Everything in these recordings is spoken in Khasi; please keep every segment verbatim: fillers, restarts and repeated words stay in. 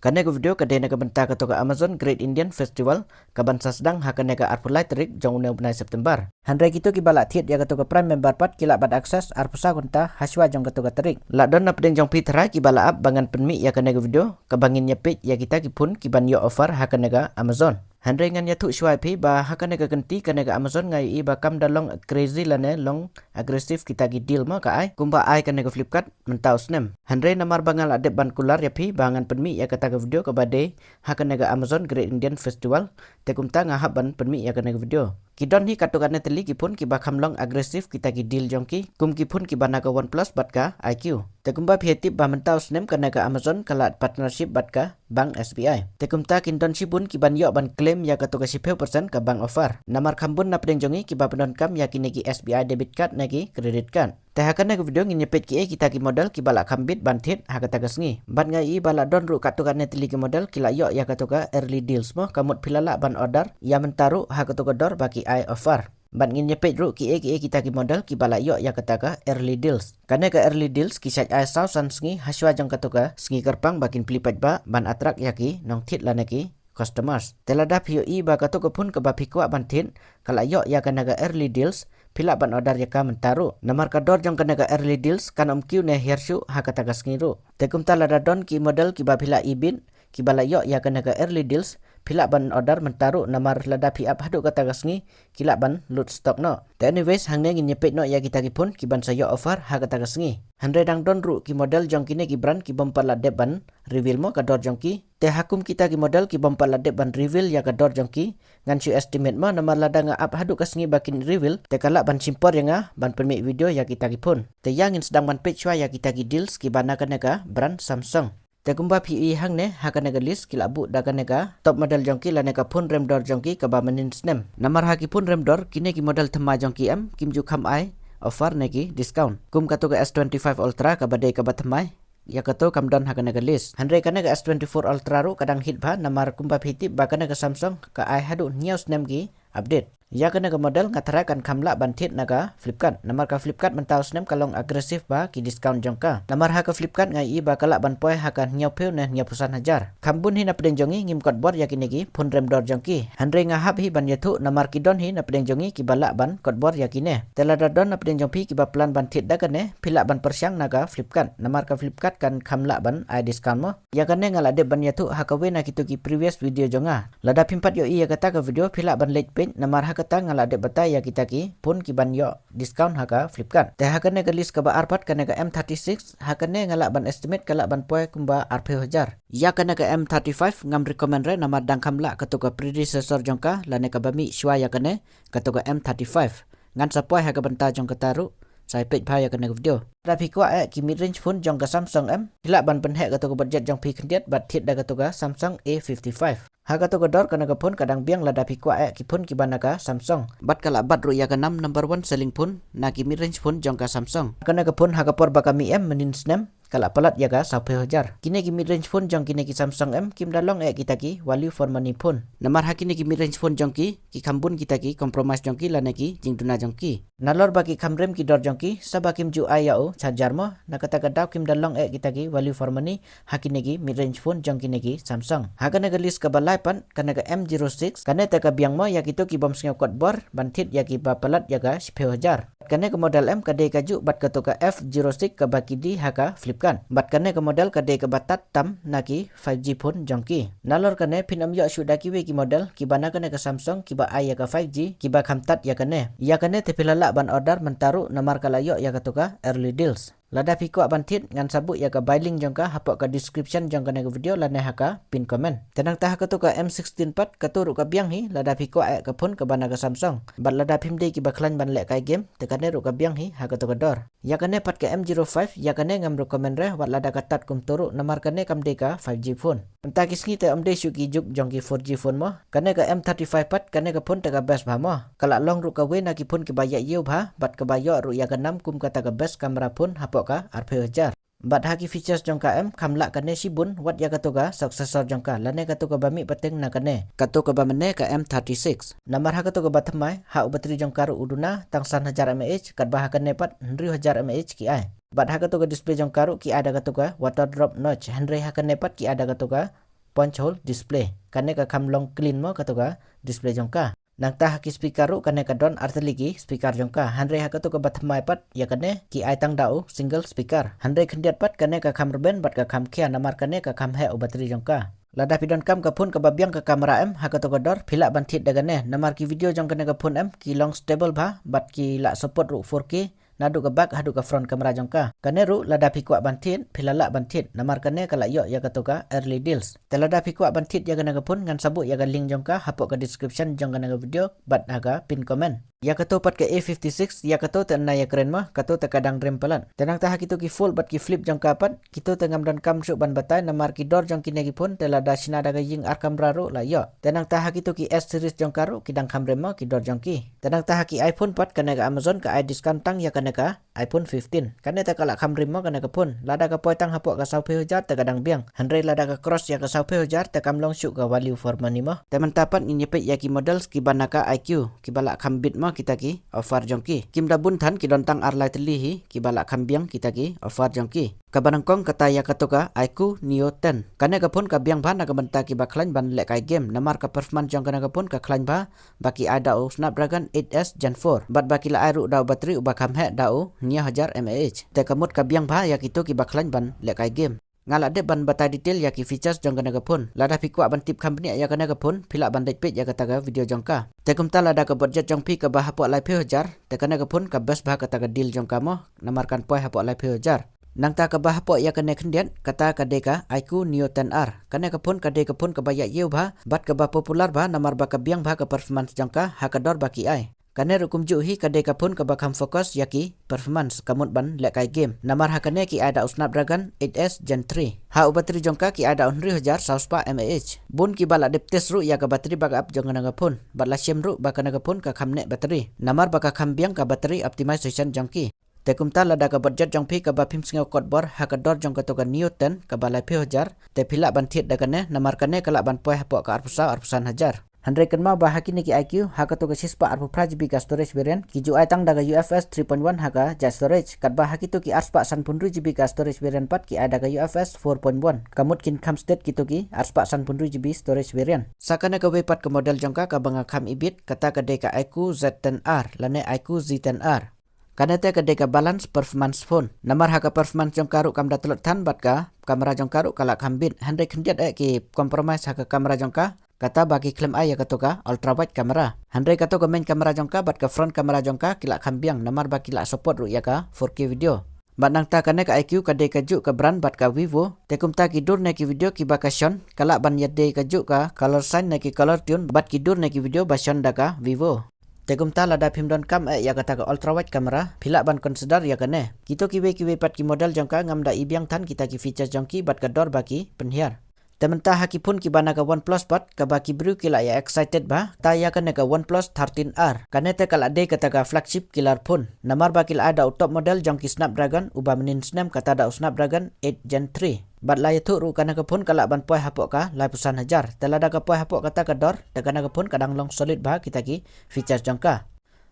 Kane ka video ka dei na ka bynta kato ka Amazon Great Indian Festival, kaban sa sdang ha kane ka arphew lai tarik jong une u bnai September. Hynrei kito kiba la thied ïa kato ka Prime member pat ki lah ban access arphew saw kynta hashwa jong kato ka tarik. La don na pdeng jong phi tharai kiba la ap ba ngan pynmih ïa kane ka video, kaba ngin ïa peit ïa kita ki phone kiban ïoh offer ha kane ka Amazon. Hynrei ngan ïathuh shuwa ïa phi ba ha kane ka kynti kane ka Amazon nga ïohi ba kam da long crazy lane long aggressive kita ki deal mo ka ai, kumba ai kane ka Flipkart mynta u snem. Hynrei namar ba nga la dep ban kular ïa phi ba ngan pynmih ïa kata ka video kaba dei ha kane ka Amazon Great Indian Festival, te kumta nga hap ban pynmih ïa kane ka video. Ki don hi katto katne tylli ki phone kiba kham long aggressive kita ki deal jong ki, kum ki phone kiba na ka OnePlus bad ka iQOO. Te kumba phi ïa tip ba mynta u snem kane ka Amazon ka la partnership bad ka bank S B I. Te kumta kin don shibun kiban ïoh ban claim ïa kato ka shiphew percent ka bank offer. Namar kham bun na pdeng jong ngi kiba pyndonkam ïa kine ki S B I debit card ne ki credit card. Te ha kane ka video ngin ïa peit kiei kita ki model kiba la kham bit ban thied ha kata ka sngi. Bad nga ïohi ba la don ruh katto katne tylli ki model ki la ïoh ïa kato ka early deals mo, ka mut phi la lah ban order ïa mynta ruh ha kato ka dor ba ki ai offer. Bad ngin ïa peit ruh kiei kiei kita ki model kiba la ïoh ïa kata ka early deals. Kane ka early deals ki shait ai saw san sngi hashwa jong kato ka sngi kyrpang ba kin plie paidbah ban attract ïa ki nongthied lane ki customers. Te lada phi ïohi ba kato ka phone kaba phi kwah ban thied ka la ïoh ïa kane ka early deals, phi lah ban order ïa ka mynta ruh. Namar ka dor jong kane ka early deals kan ym kiew ne hiar shuh ha kata ka sngi ruh. Te kumta lada don ki model kiba phi la ibit kiba la ïoh ïa kane ka early deals, phi lah ban order mynta ruh, namar lada phi ap haduh kata ka sngi ki lah ban lut stock noh. Te anyways, hangne ngin ïa peit noh ïa kita ki phone kiban sa ïoh offer ha kata ka sngi. Hynrei dang don ruh ki model jong kine ki brand kibym pat la dep ban reveal mo ka dor jong ki. Te ha kum kita ki model kibym pat la dep ban reveal ïa ka dor jong ki, ngan shu estimate mo, namar lada nga ap haduh ka sngi ba kin reveal te ka lah ban shim por ïa nga ban pynmih video ïa kita ki phone. Te ïa ngin sdang ban peit shuwa ïa kita ki deals kiba na kane ka brand Samsung. Te kumba phi ïohi hangne ha kane ka list ki la buh da kane ka top model jong ki lane ka phone rem dor jong ki kaba mynnin snem. Namar ha ki phone rem dor kine ki model thymmai jong ki em kim ju kham ai offer ne ki discount. Kum kato ka S twenty-five Ultra kaba dei kaba thymmai, ïa kato kam don ha kane ka list. Hynrei kane ka S twenty-four Ultra ruh ka dang hit bha, namar kumba phi tip ba kane ka Samsung ka ai haduh hynñiew snem ki update. Ïa kane ka model nga tharai kan kham lah ban thied na ka Flipkart. Namar ka Flipkart mynta u snem ka long aggressive bha ki discount jong ka. Namar ha ka Flipkart nga ïohi ba ka lah ban poi ha ka hynñiewphew ne hynñiewphew san hajar. Kham bun hi na pdeng jong ngi ngim kot bor ïa kine ki phone rem dor jong ki. Hynrei nga hap hi ban ïathuh namar ki don hi na pdeng jong ngi kiba lah ban kot bor ïa kine. Te lada don na pdeng jong phi kiba plan ban thied da kane, phi lah ban pyrshang na ka Flipkart. Namar ka Flipkart kan kham lah ban ai discount mo. Ïa kane nga la dep ban ïathuh ha kawei na kito ki previous video jong nga. Lada phim pat ïohi ïa kata ka video phi lah ban leit peit, namar ha kata nga la dep batai ïa kita ki phone kiban ïoh discount ha ka Flipkart. Te ha kane ka list kaba ar pat kane ka M thirty-six, ha kane nga lah ban estimate ka lah ban poi kumba arphew hajar. Ïa kane ka M thirty-five ngam recommend re namar dang kham lah kato ka predecessor jong ka lane kaba mih shuwa ïa kane, kato ka M thirty-five. Ngan sa poi ha ka bynta jong kata ruh, sa ïa peit bha ïa kane ka video. Lada phi kwah eh ki mid range phone jong ka Samsung em, phi lah ban pynheh kato ka budget jong phi khyndiat bad thied da kato ka Samsung A fifty-five. Ha kato ka dor kane ka phone ka dang biang lada phi kwah eh ki phone kiba na ka Samsung. Bad ka la bat ruh ïa ka nam number one selling phone na ki mid range phone jong ka Samsung. Kane ka phone ha ka por ba ka mih em mynnin snem ka la palat ïa ka sawphew hajar. Kine ki mid range phone jong kine ki Samsung em kim da long eh kita ki value for money phone. Namar ha kine ki mid range phone jong ki, ki kham bun kita ki compromise jong ki lane ki jingduna jong ki. Nalor ba ki kham rem ki dor jong ki, sa ba kim ju ai ïa u charger mo, na kata ka daw kim da long eh kita ki value for money ha kine ki mid range phone jong kine ki Samsung. Ha kane ka list kaba lai pat kane ka M zero six, kane te ka biang mo ïa kito kibym sngew kot bor ban thied ïa kiba palat ïa ka shiphew hajar. Kane ka model em ka dei kajuh bad kato ka F zero six kaba ki die ha ka Flipkart. Bad kane ka model ka dei kaba tad tam na ki five G phone jong ki. Nalor kane phin ym ïoh shuh da kiwei ki model kiba na kane ka Samsung kiba ai ïa ka five G kiba kham tad ïa kane. Ïa kane te phi la lah ban order mynta ruh namar ka la ïoh ïa kato ka early deals. Lada phi kwah ban thied ngan sa buh ïa ka buy link jong ka hapoh ka description jong kane ka video lane ha ka pin comment. Te nangta ha kato ka M sixteen pat kato ruh ka biang hi, lada phi kwah eh ka phone kaba na ka Samsung. Bad lada phim dei kiba khlaiñ ban lehkai game, te kane ruh ka biang hi ha kato ka dor. Ïa kane pat ka M zero five, ïa kane ngam recommend re wat lada ka tad kumto ruh namar kane kam dei ka five G phone. Mynta ki sngi te ym dei shuh ki juk jong ki four G phone mo. Kane ka M thirty-five pat kane ka phone te ka best bha mo. Ka la long ruh kawei na ki phone kiba ïaid ïew bha bad kaba ïoh ruh ïa ka nam kum kata ka best camera phone hapoh ka arphew hajar. Bad ha ki features jong ka em kham lah kane shibun wat ïa kato ka successor jong ka lane kato kaba mih pateng na kane, kato kaba mynne ka M thirty-six. Namar ha kato kaba thymmai ha u battery jong ka ruh u duna tang san hajar mAh, katba ha kane pat hynriew hajar mAh ki ai. Bad ha kato ka display jong ka ruh ki ai da kato ka water drop notch, hynrei ha kane pat ki ai da kato ka punch hole display. Kane ka kham long clean mo kato ka display jong ka. Nangta ha ki speaker ruh kane ka don artylli ki speaker jong ka. Hynrei ha kato kaba thymmai pat ïa kane ki ai tang da u single speaker. Hynrei khyndiat pat kane ka kham rben bad ka kham khia namar kane ka kham heh u battery jong ka. Lada phi donkam ka phone kaba biang ka camera em ha kato ka dor, phi lah ban thied da kane namar ki video jong kane ka phone em ki long stable bha bad ki lah support ruh four K naduh ka back haduh ka front camera jong ka. Kane ruh lada phi kwah ban thied, phi la lah ban thied namar kane ka la ïoh ïa kato ka early deals. Te lada phi kwah ban thied ïa kane ka phone, ngan sa buh ïa ka link jong ka hapoh ka description jong kane ka video bad ha ka pin comment. Ïa kato pat ka A fifty-six, ïa kato te na ïa kren mo, kato te ka dang rim palat. Te nangta ha kito ki fold bad ki flip jong ka pat, kito te ngam donkam shuh ban batai namar ki dor jong kine ki phone te lada shna da ka ïing ar kamra ruh la ïoh. Te nangta ha kito ki S series jong ka ruh ki dang kham rim mo ki dor jong ki. Te nangta ha ki iPhone pat kane ka Amazon ka ai discount tang ïa kane ka iPhone fifteen. Kane te ka la kham rim mo kane ka phone. Lada ka poi tang hapoh ka saw phew hajar te ka dang biang. Hynrei lada ka cross ïa ka saw phew hajar te kam long shuh ka value for money mo. Te mynta pat ngin ïa peit ïa ki models kiba na ka iQOO, kiba la kham beat mo kita ki offer jong ki. Kim da bun than, ki don tang ar lai tylli hi kiba la kham biang kita ki offer jong ki. Kaba nyngkong kata ïa kato ka iQOO Neo ten. Kane ka phone ka biang bha na ka bynta kiba khlaiñ ban lehkai game namar ka performance jong kane ka phone ka khlaiñ bha ba ki ai da u Snapdragon eight S Gen four bad ba ki la ai ruh da u battery uba kham heh da u hynñiew hajar mAh. Te ka mut ka biang bha ïa kito kiba khlaiñ ban lehkai game. Nga la dep ban batai detail ïa ki features jong kane ka phone. Lada phi kwah ban tip kham bniah ïa kane ka phone, phi lah ban leit peit ïa kata ka video jong ka. Te kumta lada ka budget jong phi kaba hapoh lai phew hajar, te kane ka phone ka best bha kata ka deal jong ka mo, namar kan poi hapoh lai phew hajar. Nangta kaba hapoh ïa kane khyndiat, kata ka dei ka iQOO Neo ten R. Kane ka phone ka dei ka phone kaba ïaid ïew bha bad kaba popular bha namar ba ka biang bha ka performance jong ka ha ka dor ba ki ai. Kane ruh kumjuh hi ka dei ka phone kaba kham focus ïa ki performance, ka mut ban lehkai game. Namar ha kane ki ai da u Snapdragon eight S Gen three. Ha u battery jong ka ki ai da u hynriew hajar saw spah mAh. Bun kiba la dep test ruh ïa ka battery backup jong kane ka phone bad la shem ruh ba kane ka phone ka kham neh battery namar ba ka kham biang ka battery optimization jong ki. Te kumta lada ka budget jong phi kaba phim sngew kot bor ha ka dor jong kato ka Neo ten kaba lai phew hajar, te phi lah ban thied da kane namar kane ka lah ban poi hapoh ka arphew saw arphew san hajar. Hynrei kynmaw ba ha kine ki iQOO, ha kato ka shispah arphew phra GB ka storage variant, ki ju ai tang da ka U F S three point one ha ka jait storage, katba ha kito ki arspah sanphew hynriew GB ka storage variant pat ki ai da ka U F S four point one. Ka mut kin kham stet kito ki arspah sanphew hynriew GB storage variant. Sa kane kawei pat ka model jong ka kaba nga kham ibit, kata ka dei ka iQOO Z ten R lane iQOO Z ten R. Kane te ka dei ka balance performance phone. Namar ha ka performance jong ka ruh kam da tlot than bad ka camera jong ka ruh ka la kham beat. Hynrei khyndiat eh ki compromise ha ka camera jong ka. Kata ba ki khlem ai ïa kato ka ultra wide camera. Hynrei kato ka main camera jong ka bad ka front camera jong ka ki la kham biang namar ba ki la support ruh ïa ka four K video. Bad nangta kane ka iQOO ka dei kajuh ka brand bad ka Vivo. Te kumta ki dur ne ki video kiba ka shon ka lah ban ïadei kajuh ka color sign ne ki color tune bad ki dur ne ki video ba shon da ka Vivo. Te kumta lada phim donkam eh ïa kata ka ultra wide camera, phi lah ban consider ïa kane. Kito kiwei kiwei pat ki model jong ka ngam da i biang than kita ki features jong ki bad ka dor ba ki pynhiar. Te mynta ha ki phone kiba na ka OnePlus pat, kaba ki briew ki la ïa excited bha, ta ïa kane ka OnePlus thirteen R. Kane te ka la dei kata ka flagship killer phone. Namar ba ki la ai da u top model jong ki Snapdragon uba mynnin snem, kata da u Snapdragon eight Gen three. Bad la ïathuh ruh kane ka phone ka lah ban poi hapoh ka laiphew san hajar. Te lada ka poi hapoh kata ka dor, te kane ka phone ka dang long solid bha kita ki features jong ka.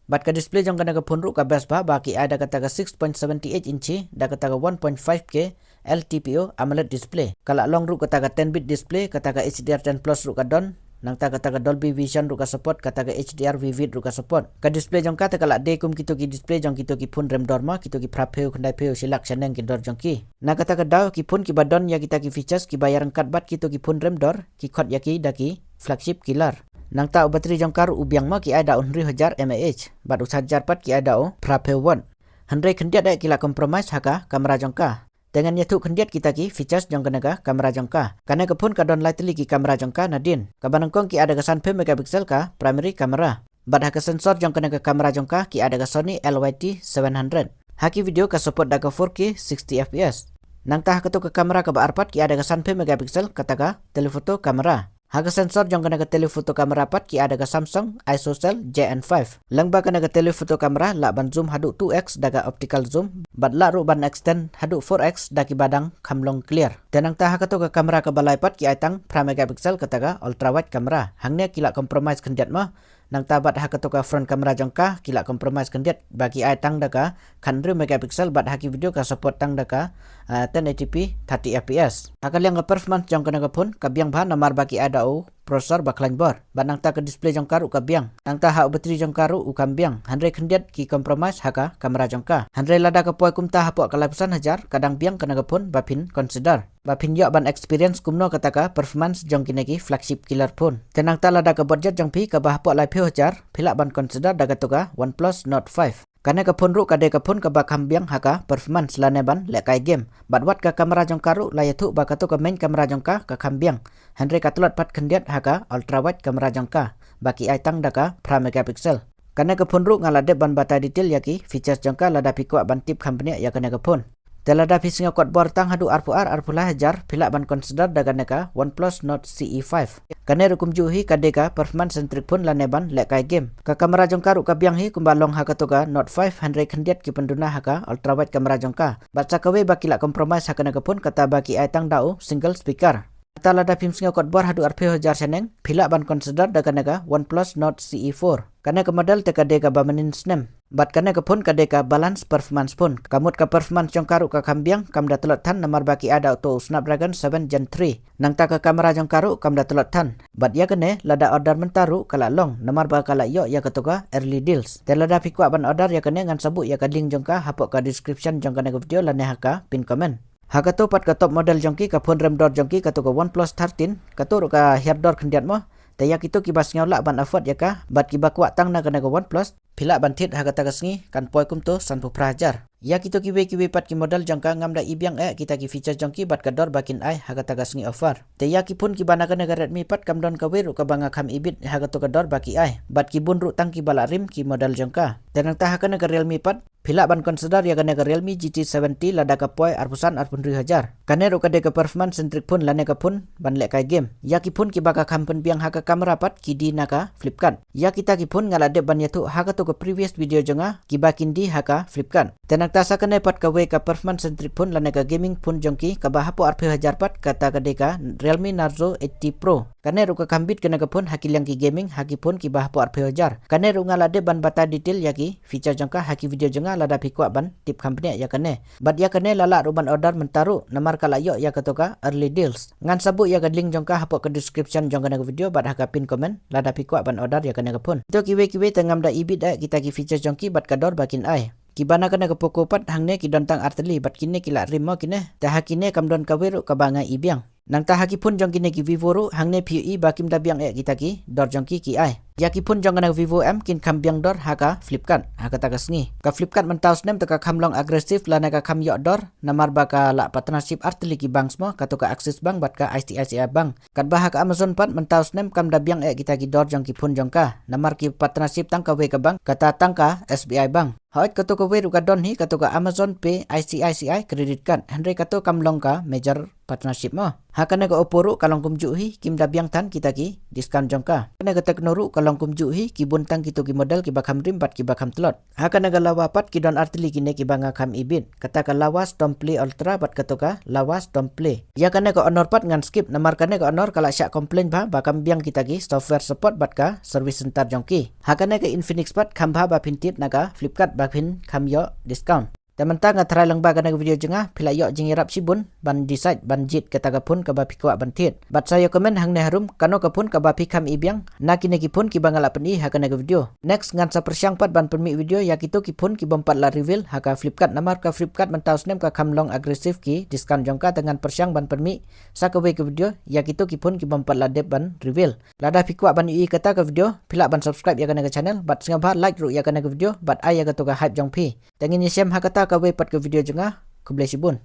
Bad ka display jong kane ka phone ruh ka best bha, ba ki ai da kata ka six point seven eight inchi, da kata ka one point five K L T P O AMOLED display. Ka la long ruh kata ka ten bit display, kata ka H D R ten plus ruh ka don, nangta kata ka Dolby Vision ruh ka support, kata ka H D R Vivid ruh ka support. Ka display jong ka te ka la dei kum kito ki display jong kito ki phone rem dor mo, kito ki phra phew, khyndai phew, shi lak shaneng ki dor jong ki. Na kata ka daw ki phone kiba don ïa kita ki features kiba ïaryngkat bad kito ki phone rem dor, ki khot ïa ki da ki flagship killer. Nangta u battery jong ka ruh u biang mo, ki ai da u hynriew hajar mAh, bad u charger pat ki ai da u phra phew watt. Hynrei khyndiat eh ki la compromise ha ka camera jong ka. Te ngan ïathuh khyndiat kita ki features jong kane ka camera jong ka. Kane ka phone ka don lai tylli ki camera jong ka nadien. Kaba nyngkong ki ai da ka san phew megapixel ka primary camera. Bad ha ka sensor jong kane ka camera jong ka ki ai da ka Sony L Y T seven hundred. Ha ki video ka support da ka four K sixty F P S. Nangta ha kato ka camera kaba ar pat ki ai da ka san phew megapixel kata ka telephoto camera. Ha ka sensor jong kane ka telephoto camera pat ki ai da ka Samsung ISOCELL J N five. Lyngba kane ka telephoto camera lah ban zoom haduh two X da ka optical zoom, bad lah ruh ban extend haduh four X da kiba dang kham long clear. Te nangta ha kato ka camera kaba lai pat ki ai tang phra megapixel kata ka ultra wide camera. Hangne ki la compromise khyndiat mo. Nangta bad ha kato ka front camera jong ka ki la compromise khyndiat ba ki ai tang da ka khathynriew megapixel bad ha ki video ka support tang da ka, ah, ten eighty p thirty F P S. Ha ka liang ka performance jong kane ka phone ka biang bha namar ba ki ai da u processor ba khlaiñ bor. Bad nangta ka display jong ka ruh ka biang. Nangta ha u battery jong ka ruh u kam biang. Hynrei khyndiat ki compromise ha ka camera jong ka. Hynrei lada ka poi kumta hapoh ka laiphew san hajar ka dang biang kane ka phone ba phin consider. Ba phin ïoh ban experience kumno kata ka performance jong kine ki flagship killer phone. Te nangta lada ka budget jong phi kaba hapoh laiphew hajar, phi lah ban consider da kato ka OnePlus Nord five. Kane ka phone ruh ka dei ka phone kaba kham biang ha ka performance lane ban lehkai game. Bad wat ka camera jong ka ruh la ïathuh ba kato ka main camera jong ka ka kham biang. Hynrei ka tlot pat khyndiat ha ka ultra wide camera jong ka ba ki ai tang da ka phra megapixel. Kane ka phone ruh nga la dep ban batai detail ïa ki features jong ka lada phi kwah ban tip kham bniah ïa kane ka phone. Te lada phi sngewkot bor tang haduh arphew ar, arphew lai hajar, phi lah ban consider da kane ka OnePlus Nord C E five. Kane ruh kumjuh hi ka dei ka performance centric phone lane ban lehkai game. Ka camera jong ka ruh ka biang hi kumba long ha kato ka Nord five, hynrei khyndiat ki pynduna ha ka ultra wide camera jong ka. Bad sa kawei ba ki la compromise ha kane ka phone kata ba ki ai tang da u single speaker. Te lada phim sngewkot bor haduh arphew hajar shaneng, phi lah ban consider da kane ka OnePlus Nord C E four. Kane ka model te ka dei kaba mynnin snem. Bad kane ka phone ka dei ka balance performance phone. Ka mut ka performance jong ka ruh ka kham biang, kam da tlot than namar ba ki ai da uto u Snapdragon seven Gen three. Nangta ka camera jong ka ruh kam da tlot than. Bad ïa kane lada order mynta ruh ka la long namar ba ka la ïoh ïa kato ka early deals. Te lada phi kwah ban order ïa kane ngan sa buh ïa ka link jong ka hapoh ka description jong kane ka video lane ha ka pin comment. Ha kato pat ka top model jong ki, ka phone rem dor jong ki, kato ka OnePlus thirteen, kato ruh ka hiar dor khyndiat mo. Te ïa kito kiba sngew lah ban afford ïa ka bad kiba kwah tang na kane ka OnePlus, phi lah ban thied ha kata ka sngi kan poi kumto sanphew phra hajar. Ïa kito kiwei kiwei pat ki model jong ka ngam da i biang eh kita ki features jong ki bad ka dor ba kin ai ha kata ka sngi offer. Te ïa ki phone kiba na kane ka Redmi pat kam don kawei ruh kaba nga kham ibit ha kato ka dor ba ki ai. Bad ki bun ruh tang kiba la rim ki model jong ka. Te nangta ha kane ka Realme pat, phi lah ban consider ïa kane ka Realme G T seventy lada ka poi arphew san arphew hynriew hajar. Kane ruh ka dei ka performance centric phone lane ka phone ban lehkai game. Ïa ki phone kiba ka kham pynbiang ha ka camera pat ki die na ka Flipkart. Ïa kita ki phone nga la dep ban ïathuh ha kato ka previous video jong nga kiba kin die ha ka Flipkart. Te nangta sa kane pat kawei ka performance centric phone lane ka gaming phone jong ki kaba hapoh arphew hajar pat kata ka dei ka Realme Narzo eighty Pro. Kane ruh ka kham bit kane ka phone ha ki liang ki gaming ha ki phone kiba hapoh arphew hajar. Kane ruh nga la dep ban batai detail ïa ki feature jong ka ha ki video jong nga lada phi kwah ban tip kham bniah ïa kane. Bad ïa kane la lah ruh ban order mynta ruh namar ka la ïoh ïa kato ka early deals. Ngan sa buh ïa ka link jong ka hapoh ka description jong kane ka video bad ha ka pin comment lada phi kwah ban order ïa kane ka phone. Kito kiwei kiwei te ngam da ibit eh kita ki features jong ki bad ka dor ba kin ai. Kiba na kane ka Poco pat hangne ki don tang artylli bad kine ki la rim mo kine. Te ha kine kam don kawei ruh kaba nga i biang. Nangta ha ki phone jong kine ki Vivo ruh hangne phi ïohi ba kim da biang eh kita ki dor jong ki ki ai. Ïa ki phone jong kane ka Vivo em kin kham biang dor ha ka Flipkart ha kata ka sngi. Ka Flipkart mynta u snem te ka kham long aggressive lane ka kham ïoh dor namar ba ka la partnership artylli ki banks mo kato ka Axis Bank bad ka I C I C I Bank. Katba ha ka Amazon pat mynta u snem kam da biang eh kita ki dor jong ki phone jong ka namar ki partnership tang kawei ka bank kata tang ka S B I Bank. Hooid kato kawei ruh ka don hi kato ka Amazon Pay I C I C I credit card hynrei kato kam long ka major partnership mo. Ha kane ka Oppo ruh ka long kumjuh hi kim da biang than kita ki discount jong ka. Kane ka Tecno ruh ka long kumjuh hi ki bun tang kito ki model kiba kham rim bad kiba kham tlot. Ha kane ka Lawa pat ki don artylli kine kiba nga kham ibit. Kata ka Lawa Storm Play Ultra bad kato ka Lawa Storm Play. Ïa kane ka Honor pat ngan skip namar kane ka Honor ka la shah complain bha ba kam biang kita ki software support bad ka service center jong ki. Ha kane ka Infinix pat kham bha ba phin thied na ka Flipkart ba phin kham ïoh discount. Te mynta nga tharai lang ba kane ka video jong nga phi la ïoh jingïarap shibun ban decide ban jied kata ka phone kaba phi kwah ban thied. Bad sa ïoh comment hangne harum kano ka phone kaba phi kham i biang na kine ki phone kiba nga la pyni ha kane ka video. Next ngan sa pyrshang pat ban pynmih video ïa kito ki phone kibym pat la reveal ha ka Flipkart namar ka Flipkart mynta u snem ka kham long aggressive ki discount jong ka te ngan pyrshang ban pynmih sa kawei ka video ïa kito ki phone kibym pat la dep ban reveal. Lada phi kwah ban ïohi kata ka video phi lah ban subscribe ïa kane ka channel bad sngewbha like ruh ïa kane ka video bad ai ïa kato ka hype jong phi. Te ngin ïashem ha kata kawei pat ka video jong nga. Khublei shibun.